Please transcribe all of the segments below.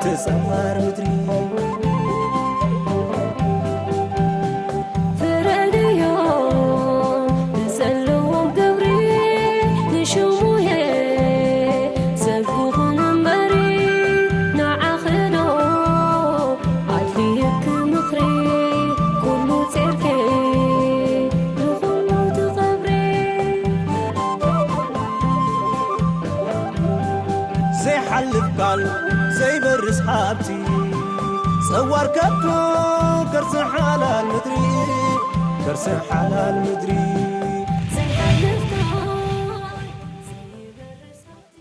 ተጻዋር ምድሪ ፍረድዮም ንዘለዎም ግብሪ ንሽሙየ ሰብ ክኹን እምበሪ ንዓኽዶ ኣድልየኪ ምኽሪ ኩሉ ጼርኪ ንኹሉ ትቐብሪ። ዘይሓልፍ ቃል ዘይበርስ ሃብቲ ጸዋር ከቶ ከርሲ ሓላል ምድሪ ከርሲ ሓላል ምድሪ ዘይሓልፍ ቃል ዘይበርስ ሃብቲ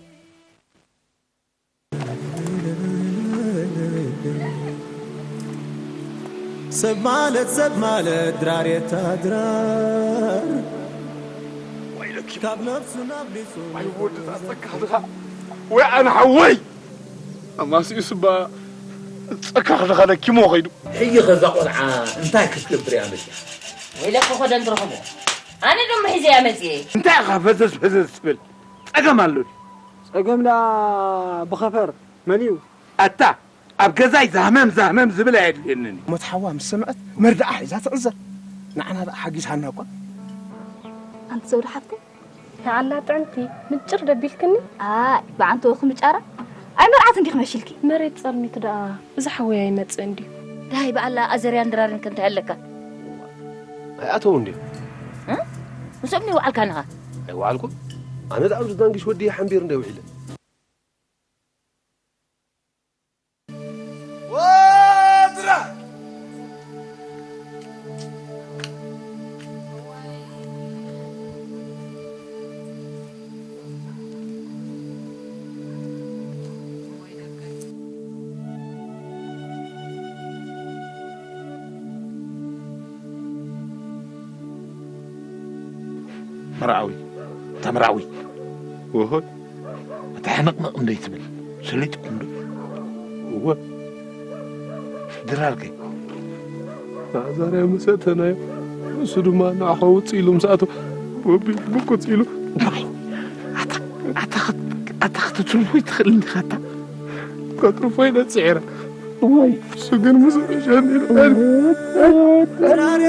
ሰብ ማለት ሰብ ማለት ድራር የታ ድራር ካብ ነፍሱ ናብ ሊሱ ወይ ወዲ ጻጸካ ድኻ ወይ ኣነ ሓወይ ኣማሲኡ ስባ ጸካ ክልኻ ለኪሞ ኸይዱ። ሕጂ ኸዛ ቆልዓ እንታይ ክትገብር እያ መጽያ? ወይለካ ኾደን ትረኽቦ። ኣነ ደሞ ሒዘ እያ መጽየ። እንታይ ኢኻ ፈዘዝ ፈዘዝ ትብል? ጸገም ኣሎ ድዩ? ጸገም ደኣ ብኸፈር መን እዩ? ኣታ ኣብ ገዛይ ዛህመም ዛህመም ዝብል ኣየድልየንን እዩ። ሞት ሓዋ ምስ ሰምዐት መርድኣ ሒዛ ትዕዘር። ንዓና ደኣ ሓጊዝሃና እኳ። ኣንቲ ዘውዲ ሓፍተይ፣ ንዓላ ጥዕምቲ ምጭር ደቢልክኒ። ኣይ ብዓንተወ ክምጫራ ኣይመርዓትን ዲኽ መሲልኪ። መሬት ጸልሚት ደኣ እዚ ሓወይ ኣይመጽእን ድዩ? ዳይ ብኣላ ኣዘርያን ድራርን ከ እንታይ ኣለካ? ኣይኣተውን ድዮም? እ? ምስኦም ይወዓልካ ንኻ? ኣይወዓልኩን። ኣነ ደኣ ኣብዚ ዳንግሽ ወዲ ሓምቢር እንደ ውዒለ። ወድራ መርዓዊ፣ እታ መርዓዊ። ወሆይ። እታ ሕንቕንቕ እንደይ ትብል፣ ሰሊጥኩም ዶ? እወ። ድራርከ? ናዛርያ ምስ ኣተናዮ፣ ንሱ ድማ ንዓኻ ውጽእ ኢሉ ምስ ኣቶ፣ ወቢ ብቁጽ ኢሉ። ኣታ፣ ኣታ ክት-፣ ኣታ ክትትርፎ ይትኽእል እንዲኻ ኣታ? ከትርፎ ኢለ ጽዒረ። እዋይ፣ እሱ ግን ምስ ረሸኒ ድራር፣ ድራር፣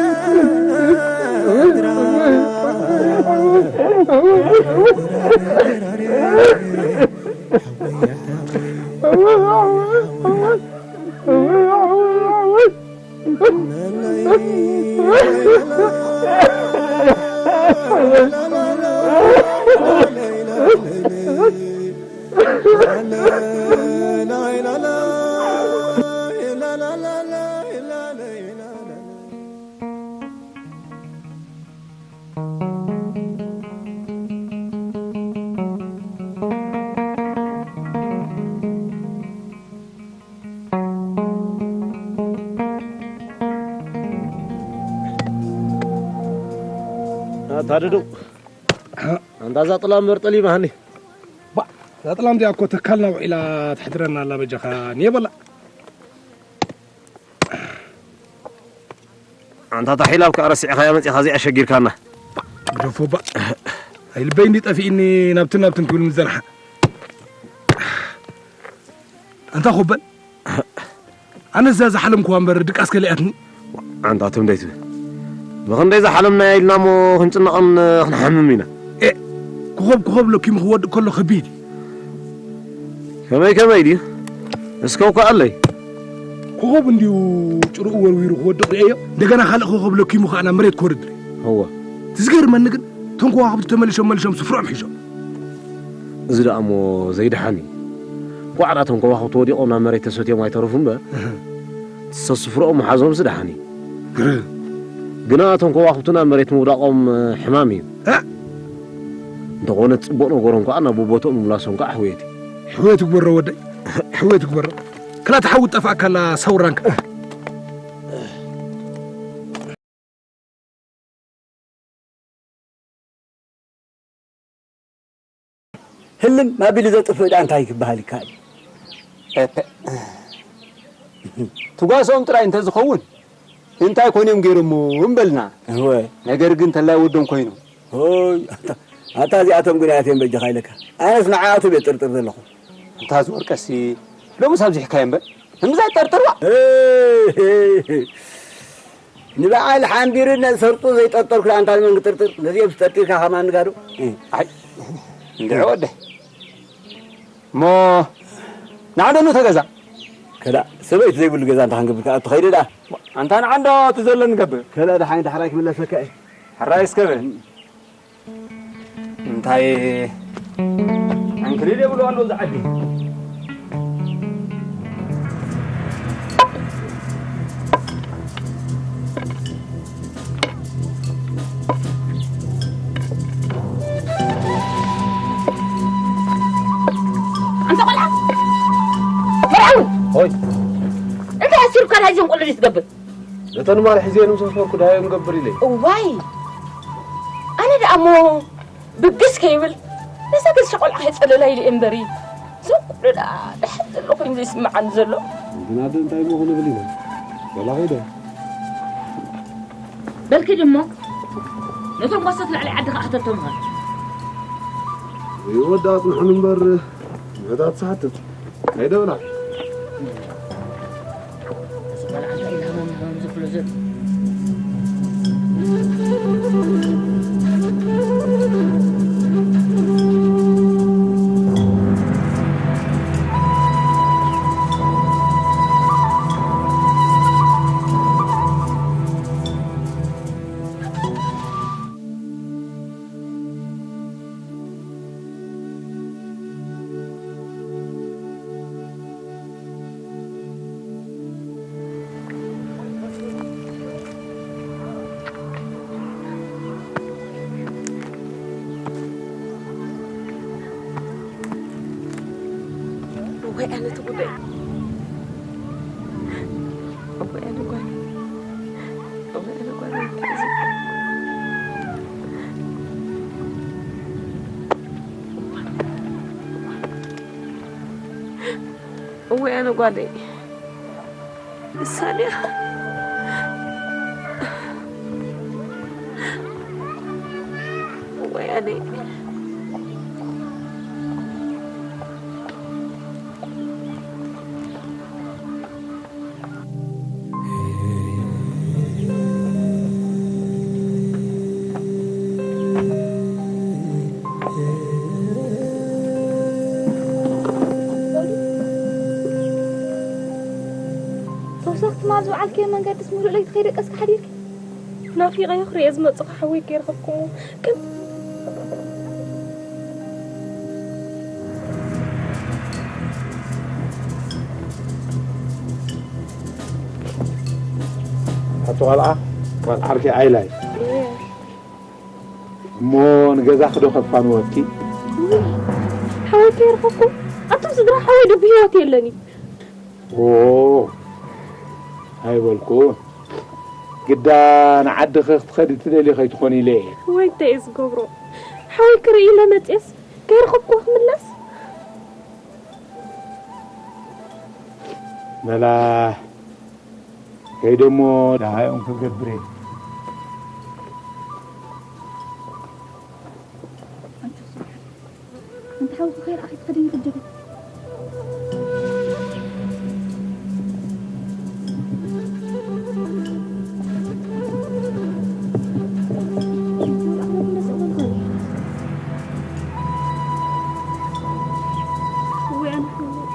ኣታ ደደው። ኣንታ እዛ ጥላም እምበር ጠሊማሃኒ። ባ፣ እዛ ጥላም እዚኣ እኮ ተካልና ውዒላ ተሕድረና ኣላ በጃኻ። ንየ በላ። ኣንታ ታሒላ ኣብካ ረሲዕኻያ መጺኻ እዚኣ ሸጊርካና። ግደፎ ባ። ኣይ ልበይ እንዲ ጠፊእኒ ናብትን ናብትን ክብል ምስ ዘርሓ። ኣንታ ኮበል። ኣነ እዛ ዝሓለምኩዋ እምበር ድቃስ ከሊኣትኒ። ኣንታ ትም ደይትብል። ብኽንደይ ዝሓለምናያ ኢልና እሞ ክንጭነቕን ክንሓምም ኢና። ኤ፣ ኮኸብ ኮኸብ ለኪሙ ክወድቕ ከሎ ከቢድ እዩ። ከመይ ከመይ ድዩ? እስከ ውካኣለይ። ኮኸብ እንድዩ ጭርኡ ወርዊሩ ክወድቕ ርእየዮ። እንደገና ካልእ ኮኸብ ለኪሙ ከኣ ናብ መሬት ክወርድ ርእየ። እወ። እቲ ዝገርመኒ ግን እቶም ከዋኽብቲ ተመሊሶም መሊሶም ስፍርኦም ሒዞም። እዚ ደኣ እሞ ዘይደሓን እዩ። እንቋዕ ደኣ እቶም ከዋኽብቲ ወዲቖም ናብ መሬት ተሰትዮም ኣይተረፉ እምበር፣ እህ። ሰስፍሮኦም ምሓዞምሲ ደሓን እዩ። ግርም። ግና እቶም ከዋኽብቲ ናብ መሬት ምውዳቖም ሕማም እዩ። እ? እንተኾነ ጽቡቕ ነገሮም ከኣ ናብ ቦቦትኦም ምምላሶም ከኣ ሕውየት እዩ። ሕውየት ይግበሮ ወደይ፣ ሕውየት ይግበሮ። ክላ ትሓውት ጠፍኣካላ ሰውራንካ። ህልም ኣቢሉ ዘጥፍእ ደኣ እንታይ ክበሃል ይከኣል? ኤፐ። ትጓስኦም ጥራይ እንተዝኸውን እንታይ ኮን እዮም ገይሮሞ እምበልና። እወ። ነገር ግን ተላይ ወዶም ኮይኑ። ሆይ፣ ኣታ፣ ኣታ እዚኣቶም ግን ኣያት እዮም በጃኻ ኢለካ። ኣነስ ንዓኣቶም እየ ጥርጥር ዘለኹ። እንታ ዝወርቀሲ ሎምስ ኣብዚሕካዮ እምበር፣ እምብዛ ይጠርጥርዋ። ንበዓል ሓምቢርን ሰርጡ ዘይጠርጠርኩ ኣንታ ንመን ክጥርጥር? ነዚኦም ጠርጢርካ ከማን ንጋዶ። ኣይ፣ እንድዒ ወደይ። እሞ ንዓዶ ኑ ተገዛ። ከላ ሰበይቲ ዘይብሉ ገዛ እንታይ ክንገብር ከኣ ትኸይደ ደኣ? ኣንታ ንዓዶ እቲ ዘሎ ንገብር። ከላ ደሓን ዳሕራይ ክምለሰካ እየ። ሕራይ እስከ በል። እንታይ ዕንክሊል የብሉ ኣሎ እዚ ዓዲ። ኣንታ ቆልዓ መርዓዊ፣ ሆይ። እንታይ ኣሲርካ ናይዞም ቆልዑ ትገብር? ነተን ማል ሒዘ ንምሰፈርኩ ድሃዮም ገብር ኢለ። እዋይ፣ ኣነ ደኣ እሞ ብግስ ከይብል ነዛ ገዝሻ ቆልዓ ከይጸለላ ኢለ እምበሪ፣ እዞም ቆልዑ ደኣ ደሓን ዘሎ ኮይኑ ዘይስምዓኒ ዘሎ። ግን ኣደ እንታይ እሞ ክንብል ኢና? ዋላ ኸይደ። በልኪ ድሞ ነቶም ጓሶት ላዕሊ ዓዲ ክኣተቶም ኸ? ይወዳ ኣጽንሑን እምበር፣ ምሕታት ሰሓትት። ከይደ ብላ። እዚ ቆልዓ እንታይ ኢሉ ሃመም ሃመም ዝብሎ ዘሎ? ወይ ኣነ እቲ ጉዳይ። ወይ ኣነ ጓል። ወይ ኣነ ጓል። እወ ኣነ ጓለይ። ንሳ ድያ? እወ ኣነ። ተወሰኽቲ ማል ዝወዓልክዮ መንገድስ ሙሉእ ለይቲ ከይደቀስካ ሓዲርኪ? ናፊቐዮ ክሪኦ ዝመጽኹ ሓወይ ከይረኸብኩዎ። ግን ኣቶ ቃልዓ፣ ጓል ዓርከይ ኣይላይ። እየ። እሞ ንገዛኺ ዶ ከፋንወኪ? ውይ፣ ሓወይ ከይረኸብኩ። ኣቱም ስድራ ሓወይ ዶ ብህይወት የለን እዩ? ኦ፣ ኣይበልኩን። ግዳ ንዓድኺ ክትኸዲ ትደልዪ ከይትኾኒ ኢለ እየ። ወይ እንታይ እየ ዝገብሮ? ሓወይ ክርኢ ኢለ መፅየስ ከይረኸብኩ ክምለስ? መላ ከይደ እሞ ደሃዮም ክገብር እየ። ኣንቲ ሓውኺ ከይረኣኺ ትኸድኒ ክትጀቢ። ወይ ኣነ ሓወይ፣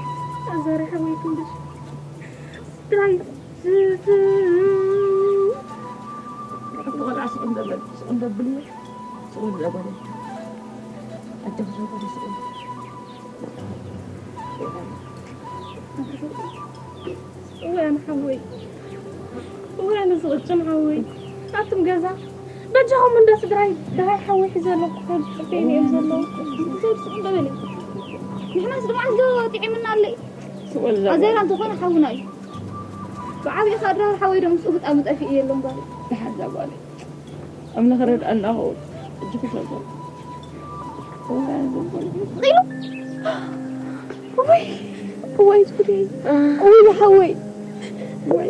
ኣዛሪ ሓወይ ክንድሽ ጥራይ። ኣቲ ቆልዓ ስቕ እንደ በል፣ ስቕ እንደ ብልዮ፣ ስቕ እንደ በል። ኣጆኺ ሸጎሊ ስቕ እንደ። እወ ኣነ ሓወይ፣ እወ ኣነ ዝቕጭን ሓወይ። ኣቱም ገዛ በጃኹም እንደ ስድራይ ደሃይ ሓወይ ሒዘ ኣለኹ። ካብ ጽፈይኒ እዮም ዘለዉ። ሰብ ስቕ እንደ በል። ንሕናስ ድማ እንዶ ጥዒምና ኣለይ። ስቕ በል እዛ ጓል። ኣዘይራ እንተኾነ ሓውና እዩ። ብዓብዪ ከኣ ድራር ሓወይ ዶ ምስኡ ግጣሚ ጠፊኡ የለን ጓል። ደሓን እዛ ጓል። ኣምላኽ ረድኣና ኸው። እጅ ክሸጎ። ኢሉ። ወይ፣ ወይ፣ ጉደይ። ወይ፣ ሓወይ። ወይ፣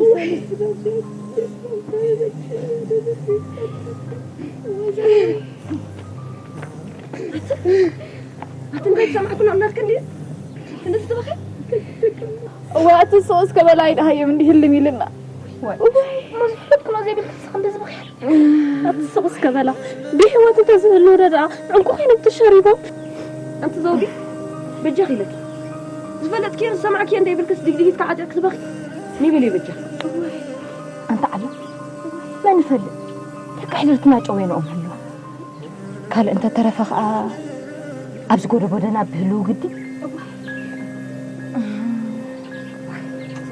ኣቲ እንታይ ሰማዕኩና እናትከ እንዲ? ክንዲ ትበኸ? እዋ፣ እቲ ስቕ እስከ በላ ኣይደሃዮም እንዲህ ህልም ኢልና። እዋይ። እሞ ዝፍለጥ ክኖ ዘይብልክስ ክንዲ ዝብኽያ። እቲ ስቕ እስከ በላ። ብህይወት እንተዝህልው ደኣ ዕንቁ ኮይኖም ተሸሪቦም። ኣንቲ ዘውዲ፣ በጃኺ ኢለኪ። ዝፈለጥክዮን ዝሰማዕክዮን ዘይብልክስ ድግዲጊት ክዓጢቕኪ ዝበኺ። ኒብል እዩ በጃ። ኣንታ ዓለም፣ መን ይፈልጥ? ደቂ ኣሕልልትና ጨወይንኦም ህልዋ። ካልእ እንተተረፈ ኸኣ ኣብዚ ጎደቦደና ብህልው ግዲ።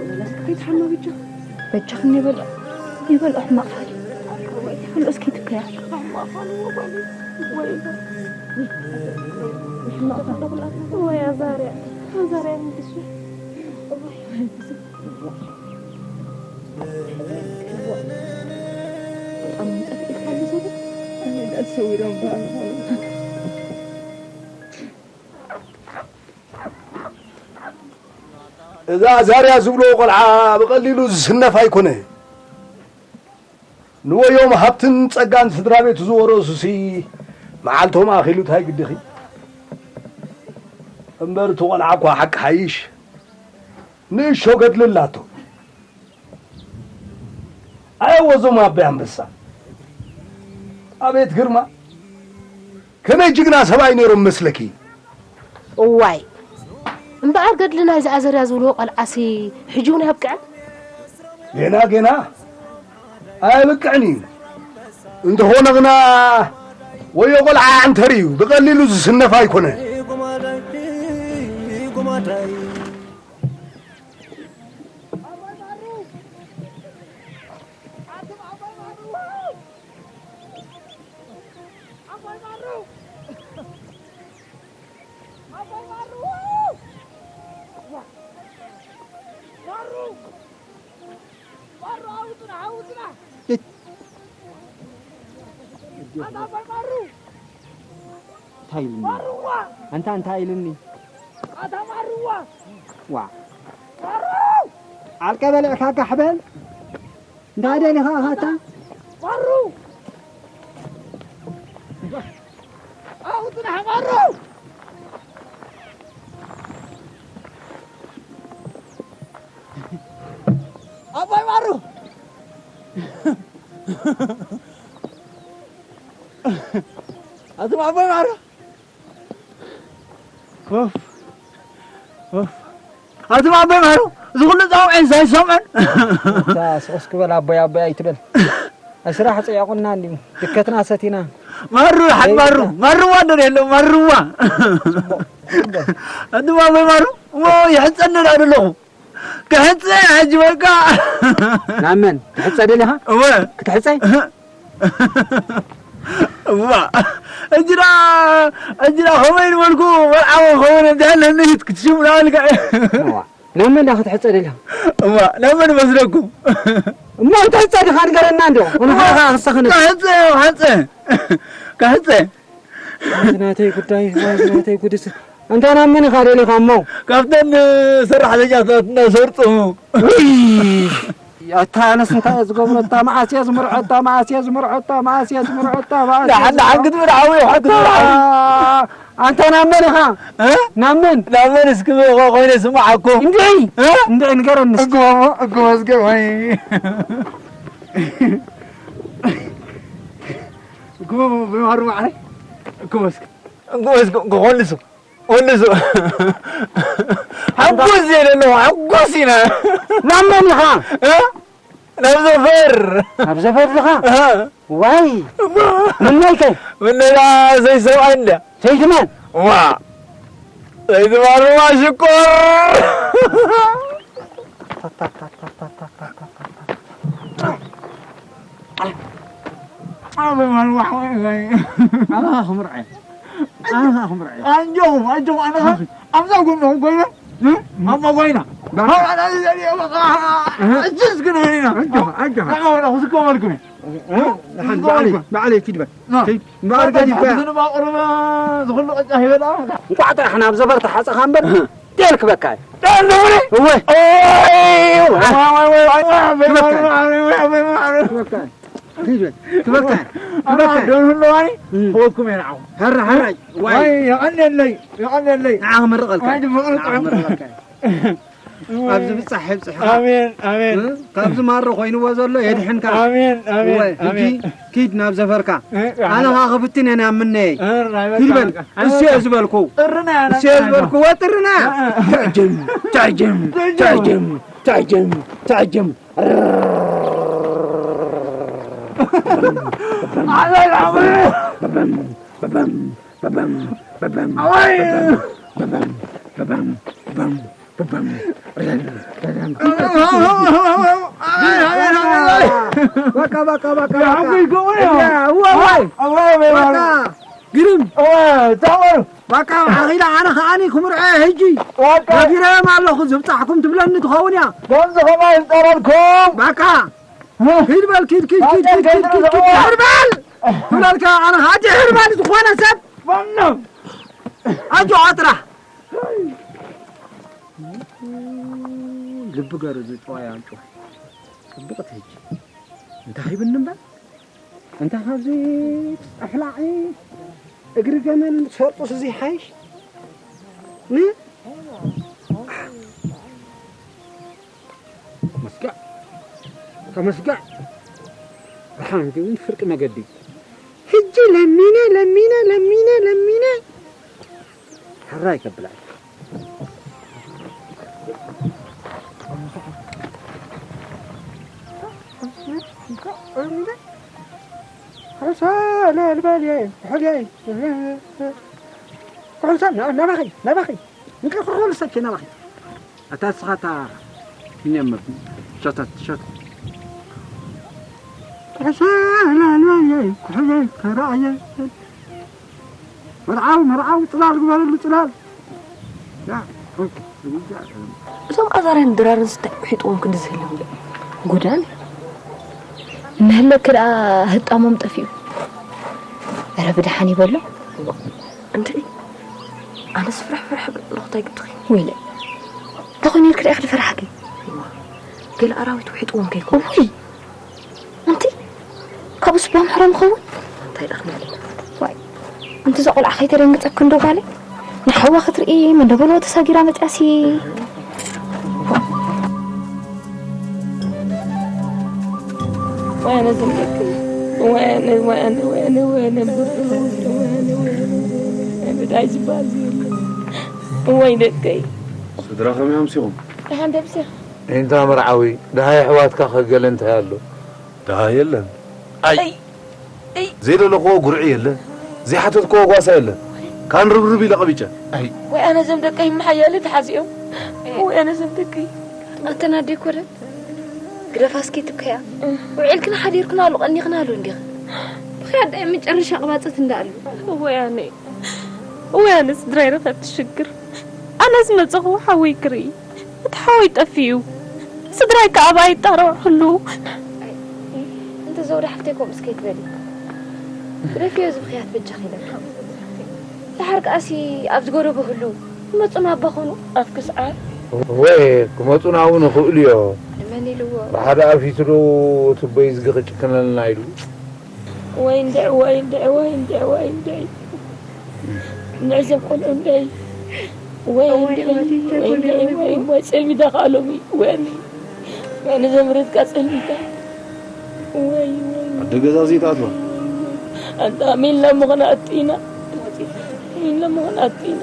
ወላስ ከይትሓማ በጃ። በጃኽን ይበልዖ፣ ይበልዖ ሕማቕ ፋል። ይበልዖ እስኪ ትከያ። ወይ ኣዛርያ፣ ኣዛርያ ምልሱ። እዛ ዛርያ ዝብሎ ቆልዓ ብቐሊሉ ዝስነፍ ኣይኮነ። ንወዮም ሃብትን ጸጋን ስድራ ቤቱ ዝወረሱሲ መዓልቶም ኣኺሉ እንታይ ግድኺ? እምበር እቲ ቆልዓ እኳ ሓቂ ሓይሽ ንእሾ ገድሊ ኣላቶ። ኣየወዞም ኣበይ ኣንበሳ። ኣቤት ግርማ። ከመይ ጅግና ሰብኣይ ነይሮም መስለኪ? እዋይ እምበኣር ገድሊ ናይዚ ኣዘርያ ዝብልዎ ቆልዓሲ ሕጂ እውን ኣይኣብቅዐን? ጌና ጌና ኣየብቅዕን እዩ። እንተኾነ ግና ወዮ ቆልዓ ዓንተር እዩ፣ ብቐሊሉ ዝስነፍ ኣይኮነን። እንታይ ኢሉኒ? ኣንታ እንታይ ኢሉኒ? ዋ ዓልቀ በልዕካ ጋሕ በል። እንታይ ደሊኻ ኢኻ ኣታ? ማሩ! ኣብኡ ጽናሕ ማሩ! ኣቦይ ማሩ! ኣቱም ኣቦይ ማሩ! ኡፍ! ኡፍ! ኣቱም ኣቦይ ማሩ፣ እዚ ኩሉ ጻውዒት ኣይሰምዕን። እታ ስቕ እስኪ በል ኣቦይ ኣቦይ ኣይትበል። ኣስራሕ ጸይቑና እንዲሙ ድከትና ሰቲና። ማሩ ይሓን ማሩ፣ ማሩዋ እንዶ የሎ ማሩዋ። ኣቱም ኣቦይ ማሩ፣ እሞ ይሕጸኒ ደኣ ደለኹ። ክሕጸ ሕጂ በቃ። ናብ መን? ትሕጸ ደሊኻ? እወ። ክትሕጸ? እዋ እጅራ እጅራ ከመይ ንበልኩ መርዓዊ ኸውን እንድሕር ንህት ክትሽም ናበልካ እዋ ናብ መን ዳ ክትሕጸ ደሊኻ እዋ ናብ መን መስለኩም እሞ እንታይ ሕጸ ድኻ ንገረና እንዶ ንኻ ክሰኽነ ክሕጸ ክሕጸ ክሕጸ ናተይ ጉዳይ ናተይ ጉድስ ኣንታ ናብ መን ኢኻ ደሊኻ እሞ ካብተን ሰራሕተኛታት እናሰርጡ ውይ ኣታ ኣነስ እንታይ እየ ዝገብሮ? እታ መዓስ እየ ዝምርዖ? እታ መዓስ እየ ዝምርዖ? እታ መዓስ እየ ዝምርዖ? እታ መዓስ እየ ደሓን ደሓን ዝምርዖ? ክትብል ዓው እየ፣ ክትብል ዓው። ኣንታ ናብ መን ኢኻ? እ? ናብ መን? ናብ መን እስኪ ኾ-፣ ኮይነ ስምዓኩም? እንድዒ! እ? እንድዒ ንገረኒ እስኪ። እጎ፣ እጎ መዝገብ ወይ። እጎ ብማሩ ማዕረ። እጎ መስክ-፣ እጎ መስክ-፣ እጎ ኮልሱ። ወንዙ ሕጉስ እየ ዘለኹ፣ ሕጉስ ኢና። ናብ መን ኢኻ? እ? ናብ ዘፈር። ናብ ዘፈር ኢኻ? እ። ዋይ። ምነይ ከ? ምነይ ደኣ ዘይሰብኣይ እንድያ። ሰይቲ መን? ዋ። ሰይቲ ማርዋ ሽኮር። ኣበይ ማርዋ ሓወይ? ኣነ ክምርዐ። ኣነ ክምርዐ። ኣጆኹም፣ ኣጆኹም፣ ኣነ ኸ ኣብዛ ጎንኹም ኮይነ፣ እ? ኣባ ጓይና። ባዕለይ፣ ባዕለይ፣ ሕጂ እስኪ ንበይና። ኣጆኻ፣ ኣጆኻ። ኣጆኻ፣ ክስከመልኩም እየ። እ? ንሓን ባዕለይ፣ ባዕለይ ኪድ በል። ና። ኪድ፣ እምበኣር ገዲፍካ። ግን እባ ቁሩብ ዝኹሉ ቅጫ ሂበላ። እንቋዕ ጥራሕ ናብ ዘፈር ተሓጸኻ እምበር፣ ጤል ክበካ እዩ። ጤል ንብሪ? እወ። ኦይ፣ ዋይ፣ ዋይ፣ ዋይ፣ ዋይ፣ ዋይ፣ ክበካ እዩ። ዋይ፣ ዋይ፣ ዋይ፣ ዋይ፣ ዋይ። ክበካ እዩ። ኪድ በል። ክበካ እዩ። ኣና ክበካ እዩ። ደንሁለዋኒ፣ እም። ክበኩም እየ ንዓኹም። ሕራይ፣ ሕራይ። ዋይ። ዋይ፣ የቐንየለይ፣ የቐንየለይ። ንዓ ክምርቐልካ እዩ። ዋይ፣ ድምቕልጥዑም። ንዓ ክምርቐልካ እዩ። ኣብዚ ብጻሕ የብጽሕካ። ኣሜን፣ ኣሜን። እ? ካብዚ ማሮ ኮይንዎ ዘሎ የድሕንካ። ኣሜን፣ ኣሜን፣ እወ፣ ሕጂ ኣሜን። ኪድ ናብ ዘፈርካ። እ፣ ኣነ ኣሜን። ኸኣ ክብትን እየ ናብ ምነየይ። እ፣ ራይ ኪድ በል። በቃ፣ በቃ። እሱ እየ ዝበልኩ። ጥርና እሱ እየ ዝበልኩ። ወጥርና። እ፣ እ። ታጀም፣ ታጀም፣ ታጀም። ታጀም፣ ታጀም፣ ታጀም። ኣይ፣ ኣይ፣ ኣይ። በበም፣ በበም፣ በበም፣ በበም፣ በበም፣ ኣይ። በበም፣ በበም፣ በበም፣ በበም፣ በበም። በቃ፣ በቃ፣ በቃ፣ በቃ። ያ፣ እወ፣ እወ። በቃ። ግርም። እወ፣ ታወር። በቃ፣ ኣኺላ ኣነ ከኣኒ ክምርዖ ሕጂ። በቃ። ነጊረዮም ኣለኹ፣ ዝብጻሕኩም ትብለኒ ትኸውን እያ። ከምዚ ከማይ ዝጠረልኩም። በቃ። እ? ኪድ በል፣ ኪድ፣ ኪድ፣ በቃ፣ ኪድ፣ ኪድ፣ ኪድ፣ ኪድ፣ ኪድ። ድሕር በል። ትብለልካ፣ ኣነ ኸኣ ድሕር በል ዝኾነ ሰብ። ማንም። ኣጆኻ ጥራሕ። ልቢ ገር እዚ ጠዋይ ኣንጮ። ጽብቕቲ ሕጂ። እንታይ ሂብኒ እምበር? እንተ ካብዚ ኣፍላዒ እግሪ ገመል ሰርጡስ እዚ ሓይሽ? ን-፣ መስጋዕ፣ ተመስጋዕ። ደሓን ግን ፍርቂ መገዲ። ሕጂ ለሚነ፣ ለሚነ፣ ለሚነ፣ ለሚነ። ሕራይ ከብላ። ናባኺ፣ ናባኺ። ንቀርቆሮ ልሰኪ ናባኺ። ኣታ ንስኻ እታ ኪንያ መብ-፣ ሸታት፣ ሸታት። ኩሕሰ፣ ላልባየ፣ ኩሕሰ፣ ተራእየ። መርዓዊ፣ መርዓዊ፣ ጽላል ግበረሉ፣ ጽላል። ያ፣ እዞም ኣዛርያን ድራርን ስታይ ውሒጥዎም ክንዲ ዝህልም። ጎዳን። እናህለክ ደኣ ህጣሞም ጠፊኡ። ኧረ ብደሓን ይበሎ። እንድዒ፣ ኣነስ ፍርሕ ፍርሕ እብል ኣለኹ፣ እንታይ ግድኺ? ወይለ፣ እንታይ ኮይኑ ኢልክ ደኣ ክዲ ፈራሕኪ? ገለ ኣራዊት ውሒጥዎም ከይኮኑ። ውይ፣ ኣንቲ፣ ካብኡስ ባምሕሮም ይኸውን? እንታይ ደኣ ክንብል ኢና? ዋይ፣ ኣንቲ እዛ ቆልዓ ከይተደንግጸኪ እንዶ ጓለይ። ንሓዋ ክትርኢ፣ መንደበሎ ተሳጊራ መጽያሲ። ወያነ ዝምለክ፣ ወያነ፣ ወያነ፣ ወያነ፣ ወያነ፣ ወያነ፣ ወያነ፣ ወያነ፣ ብዳይ ዝበሃል የለን። እዋይ ደቀይ። ስድራ ከመይ ኣምሲኹም? ደሓን ደብስኻ። እንታ መርዓዊ፣ ደሃይ ኣሕዋትካ ከ ገለ እንታይ ኣሎ? ደሃይ የለን። ኣይ። ኣይ። ኣይ። ዘይደለኽዎ ጉርዒ የለ፣ ዘይሓተትክዎ ጓሳ የለ። ካን ርብርብ ኢለ ቀቢጨ። ኣይ። ወይ ኣነ ዘም ደቀይ ምሓያለ ተሓዚኦም። ወይ ኣነ ዘም ደቀይ። ኣተን ኣደይ ኮደን፣ ግደፋ እስኪ ትብከያ። ውዒልክን ሓዲርክን ኣሉ፣ ቀኒኽን ኣሉ እንዲኽን። ብኽያት ዳይ መጨረሻ ቅባጸት እንዳኣሉ። እወይ ኣነ፣ እወይ ኣነ ስድራይ ረኸብቲ ሽግር። ኣነ ዝመጸኹ ሓወይ ክርኢ፣ እቲ ሓወይ ጠፊኡ። ስድራይ ከኣ ብኣይ ይጣረቑ ህልዉ። እንተ ዘውዳ ሓፍተይ ከምኡ እስከ ይትበሊ። ግደፍዮ እዚ ብኽያት በጃኺ ኢለኪ። ደሓር ከኣሲ ኣብዚ ጎደቦ ህልዉ። ክመጹና ኣባ ኾኑ? ኣፍ ክስዓር። ወይ ክመጹና እውን ይኽእሉ እዮ። ንመን ኢልዎ? ብሓደ ኣፊቱ ዶ እቲ በይ ዝግቕ ጭክነልና ኢሉ? ወይ እንድዒ፣ ወይ እንድዒ፣ ወይ እንድዒ፣ ወይ እንድዒ። እንድዒ ዘም ቆልዑ እንድዒ። ወይ እዋይ እንድዒ፣ ኣሕዋተይ፣ እንታይ ወይ እንድዒ፣ ጎዲሉ ወይ፣ ነይሩ? ወይ ጸልሚዳ ከኣ ሎሚ። ወይ ኣሚ። ወይ ንዘምርትካ ጸልሚዳ። ወይ፣ ወይ። ኣደ ገዛ ዘይትኣትዋ። ኣንታ ሚልና ምኾና ኣጥኢና። ሚልና ምኾና ኣጥኢና።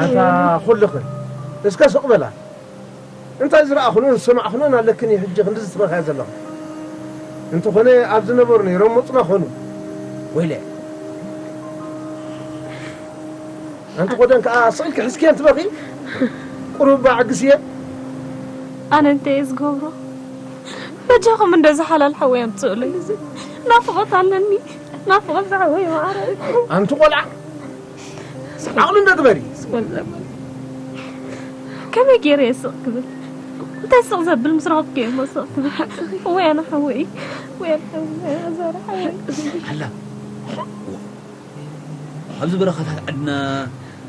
ኣታ ኩልኽን እስከ ስቕ በላ። እንታይ ዝረኣኹንን ዝሰማዕኹንን ኣለክን እዩ ሕጂ ክንድዚ ትበኽያ ዘለኹ? እንተኾነ ኣብ ዝነበሩ ነይሮም መጹና ኾኑ። ወይለ። ኣንቲ ኮደን ከኣ ስቕ ኢልኪ ሕዝክየን ትበኺ? ቁሩብ ኣዕግስየን። ኣነ እንታይ እየ ዝገብሮ? በጃኹም እንደዚ ሓላል ሓወይ ኣምጽኡለይ። ናፍቖት ኣለኒ። ናፍቖት ዝሓወይ መዓረ። ኣንቲ ቆልዓ። ዓቕሊ እንዶ ግበሪ። ከመይ ገይረ እየ ስቕ ክብል? እንታይ ስቕ ዘብል ምስ ረኸብኩ እየ እሞ ስቕ ክብል? ወይ ኣነ ሓወይ፣ ወይ ኣነ ሓወይ፣ ኣዛር ሓወይ። ኣላ፣ ኣብዚ በረኻታት ዓድና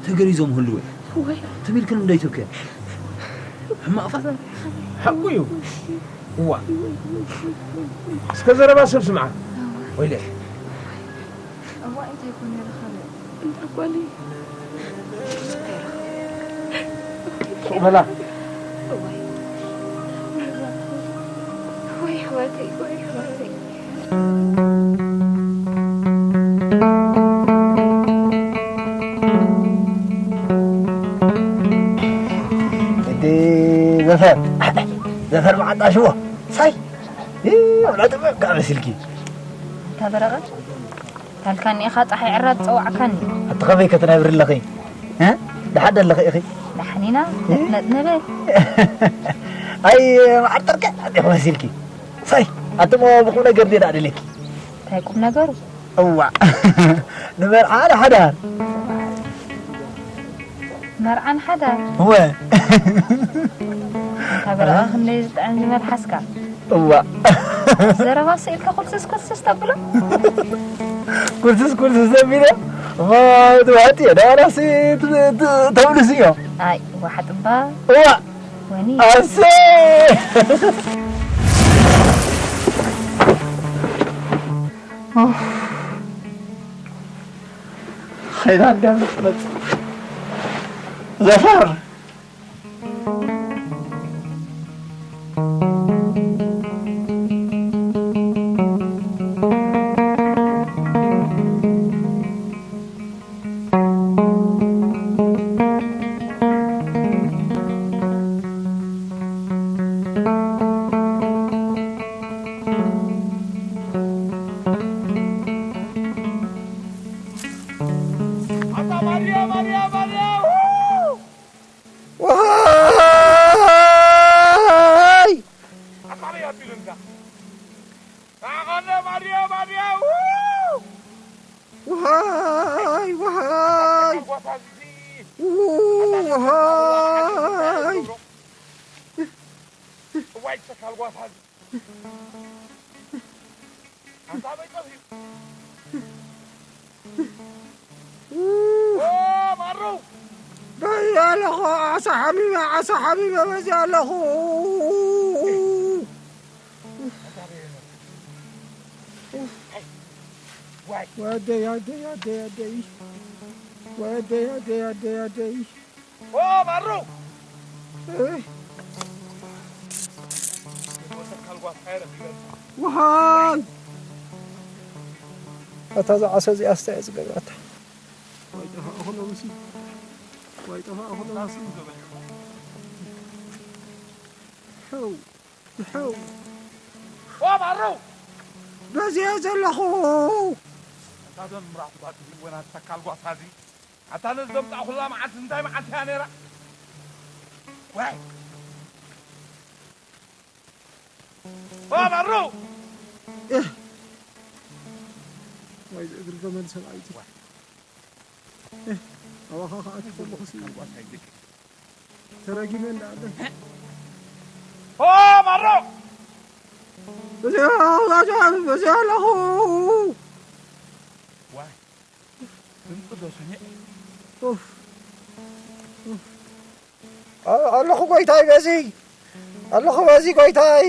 ተገሪዞም ህልው እዮም። ወይ ትም ኢልክን እንዶ ይትብክን። ሕማቕ ፋ-፣ ሓቁ እዩ። እዋ። እስከ ዘረባ ሰብ ስምዓ። ወይለ። እዋ፣ እንታይ ኮነ ኢኻ? እንዳ ጓለይ። ሱቕ በላ። እዋይ። ወይ ኣሕዋተይ፣ ወይ ኣሕዋተይ። እቲ ዘፈር፣ ዘፈር መዓጣ ሽቦ። ሳይ። እ፣ ወላ ጥበብ ከኣ መሲልኪ። እንታ በረቐ? ታልካኒ ኢኻ ጸሓይ ዕራብ ጸዋዕካኒ። ኣቲ ኸመይ ከትነብሪ ኣለኺ? እ? ደሓን ዶ ኣለኺ ኢኺ? ደሓን ኢና፣ እ? ነጥነጥነ በል። ኣይ፣ መዓርጠርከ ኣዴኹ መሲልኪ። ሳይ፣ ኣቲ እሞ ብቁም ነገር ድየ ደኣ ደልየኪ? እንታይ ቁም ነገሩ? እዋእ፣ ንመርዓ ንሓዳር። መርዓን ሓዳር። እወ። ካብ ረኣ ክንደይ ዝጥዕም ዝመልሓስካ። እዋእ። ዘረባ ስኢልካ ኩልስስ ኩልስስ ተብሎ። ኩልስስ ኩልስስ ዘቢለ። እሞ ትዋጥ እየ። ዳራሲ ት-፣ ት-፣ ተብልስ እዮ። ኣይ፣ ዋሓጥባ። እዋእ። ወኒ። ኣሰይ። ኸይዳ እንዳመጽመጽ ዘፈር። ኣታ ማርያ፣ ማርያ፣ ማርያ፣ ው! ዋይ! ኣታ ማርያ ኣቢሉንካ። ኣቐለ ማርያ፣ ማርያ፣ ው! ዋይ፣ ዋይ! ጓታ እዚ። ው-፣ ዋይ! እዋይ፣ ተካል ጓታ እዚ። ኣንታ በይ ጠፊኡ። ኦ፣ ማሩ! በይ ኣለኹ፣ ዓሳ ሓሚመ፣ ዓሳ ሓሚመ በዚ ኣለኹ። ኣንታ በይ ነበር። ዋይ። ወደይ፣ ኣደይ፣ ኣደይ፣ ኣደይ። ወደይ፣ ኣደይ፣ ኣደይ፣ ኣደይ። ኦ፣ ማሩ! እህ። ወሰካል ጓት ሃይረ ቢበል። ውሃይ! እታ ዝዓሰ እዚኣስ እንታይ እያ ዝገብራታ? ዋይ ጠፋእኹ ሎምሲ። ዋይ ጠፋእኹ ሎምሲ። ሕው፣ ሕው። ኦ፣ ማሩ! በዚ እየ ዘለኹ። እታ ዶ ንምራኹ ባትሪ ወና ተካል ጓት ሃዚ? ኣታ ነዚ ዘምጻእኩላ መዓልቲ እንታይ መዓልቲ እያ ነይራ? ዋይ! ኦ፣ ማሩ! እህ! ዋይ፣ ዝእግር ገመል ሰብኣይቲ። ዋይ! እህ! ኣባኻ ከኣ ትፈልኹሲ። ካልኳስ ኣይልክ። ተረጊመ እንዳኣለ። ኦ፣ ማሩ! በዚኣ፣ በዚኣ፣ በዚኣ ኣለኹ። ዋይ! ድምፂ ዶ ሰሚዐ? ኡፍ። ኡፍ። ኣ-፣ ኣለኹ ጎይታይ በዚ። ኣለኹ በዚ ጎይታይ።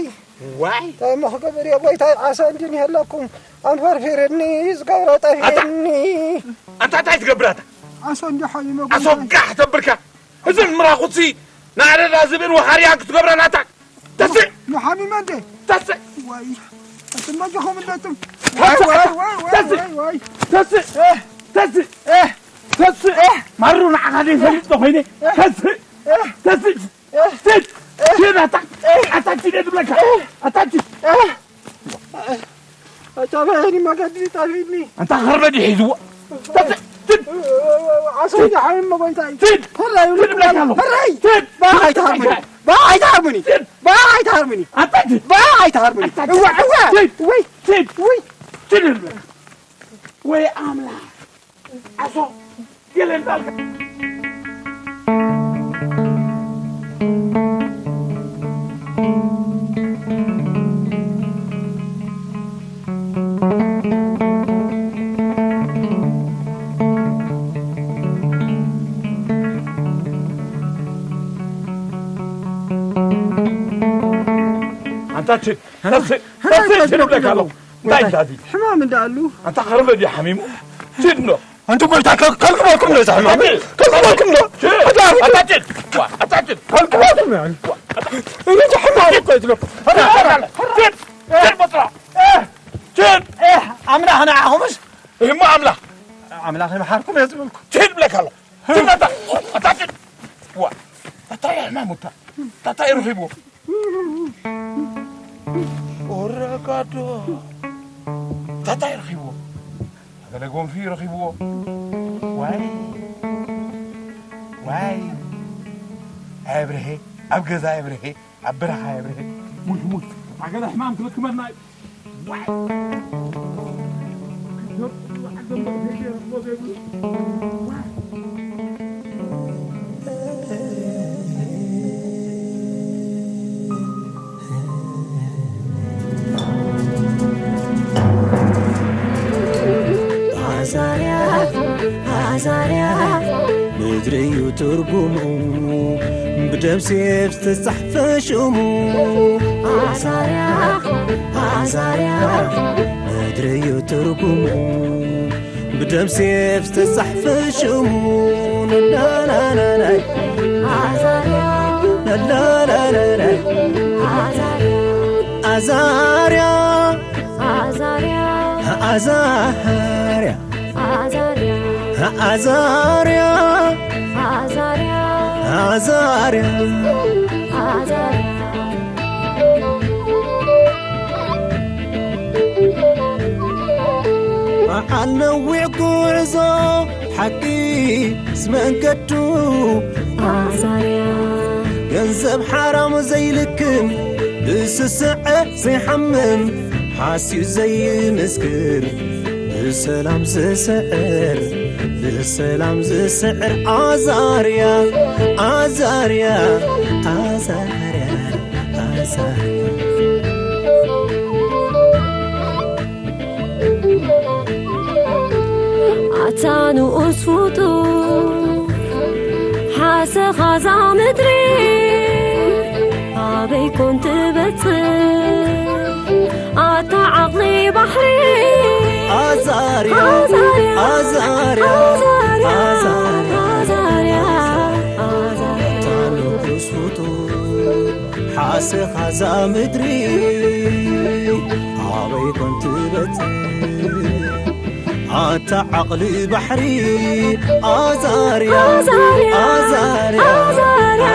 ዋይ! እንታይ እሞ ክገብር እየ ጎይታይ? ዓሳ እንድን ይህለኩም። ኣንፈርፊርኒ፣ ዝገብሮ ጠፊእኒ። ኣንታ እንታይ ትገብር ኣታ? ዓሳ እንዲ ሓሚመ ጎይታይ። ኣሶጋሕ ተብልካ። እዘን ምራኹትሲ ንኣደዳ ዝብን ወሃርያን ክትገብረን ኣታ። ተስእ! ንሓሚመ እንዴ? ተስእ! ዋይ፣ ኣትማ ጀኹም እንደትም። ተስእ! ዋይ፣ ዋይ፣ ዋይ፣ ዋይ፣ ተስእ! ዋይ፣ ዋይ። ተስእ! ኤህ! ተስእ! ኤህ! ተስእ! ኤህ! ማሩ ንዓኻ ደይ ፈሊጥ ዶ ኮይነ? ኤህ! ተስእ! ኤህ! ተስእ! ኤህ! ትድ! ኤህ! ትድ ኣታ! ኤህ! ኣታ ትድ ዝብለካ! ኤህ! ኣታ ትድ! ኤህ! ኣታ በይኒ መገዲ ጠፊእኒ። ኣንታ ኸርበዲ ሒዝዎ። ተስእ! ትድ! ዓሰብ ዝሓይም መጎይታይ። ትድ! ፈላይ ትድ ብለካ ኣለኹ። ፈላይ! ትድ! ባህ ኣይትሃርሙኒ። ባህ ኣይትሃርሙኒ። ትድ! ባህ ኣይትሃርሙኒ። ኣታ ትድ! ባህ ኣይትሃርሙኒ። ኣታ ትድ! እዋ፣ እዋ! ትድ! ወይ! ትድ! ወይ! ትድ! ወይ ኣምላኽ! ዓሶ! ገለ እንዳልካ። ታችን ታችን ታችን ይብለካ ኣለኹ። እንታይ እንታይ እዚ? ሕማም እንዳኣሉ ኣንታ ኸርበ ድዩ ሓሚሙ? ችድ ኖ ኣንቱ ጎይታ ከልክበልኩም ዶ ዝሕማም? ከልክበልኩም ዶ? ኣታ ችድ ዋ ኣታ ችድ ከልክበልኩም ዶ? እዚ ሕማም እኮ እዩ ዝብለኩም። ችድ ችድ በጥራ ችድ ኣምላኽ ንዓኹምስ እሞ ኣምላኽ ኣምላኽ ይምሓርኩም እየ ዝብለኩም። ችድ ብለካ ኣለኹ። ችድ ኣታ ኣታ ችድ ዋ ኣታ ሕማም እታ ኣታ እንታይ ረኺብዎ? ኦረጋዶ ታታይ ረኺብዎ? ገለ ጎንፊ ረኺብዎ? ዋይ ዋይ፣ ኣየብርሄ ኣብ ገዛ ኣየብርሄ ኣብ በረኻ ኣየብርሄ። ሙት ሙት ኣገለ ሕማም ክልክመልና እዩ። ዋይ ኣዛርያ ኣዛርያ ምድሪ እዩ ትርጉሙ ብደም ሴፍ ዝተጻሕፈ ሽሙ ኣዛርያ ኣዛርያ ምድሪ እዩ ትርጉሙ ብደም ሴፍ ዝተጻሕፈ ሽሙ ላላላላይ ኣዛርያ ላላላላይ ኣዛርያ ኣዛርያ ኣዛርያ ኣዛርያ ኣዛርያ ኣዛርያ ኣዛርያ ኣዛርያ በዓል ነዊሕ ጉዕዞ ሓቂ ዝመንገዱ ኣዛርያ ገንዘብ ሓራም ዘይልክም ብስስዐ ዘይሓምም ሓስዩ ዘይምስክር ብሰላም ዝስዕር ብሰላም ዝስዕር ኣዛርያ ኣዛርያ ኣዛርያ ኣዛርያ ኣታ ንኡስ ፍጡር ሓሰኻ እዛ ምድሪ ኣበይ ኮን ትበጽሕ ኣታ ዓቕሊ ባሕሪ ኣዛርያ ኣዛርያ ኣዛርያ ኣዛርያ ኣዛርያ ኣዛርያ ኣታ ንኡስ ፍጡር ሓሰኻ እዛ ምድሪ ኣበይ ኮን ትበጽሕ ኣታ ዓቕሊ ባሕሪ ኣዛርያ ኣዛርያ ኣዛርያ ኣዛርያ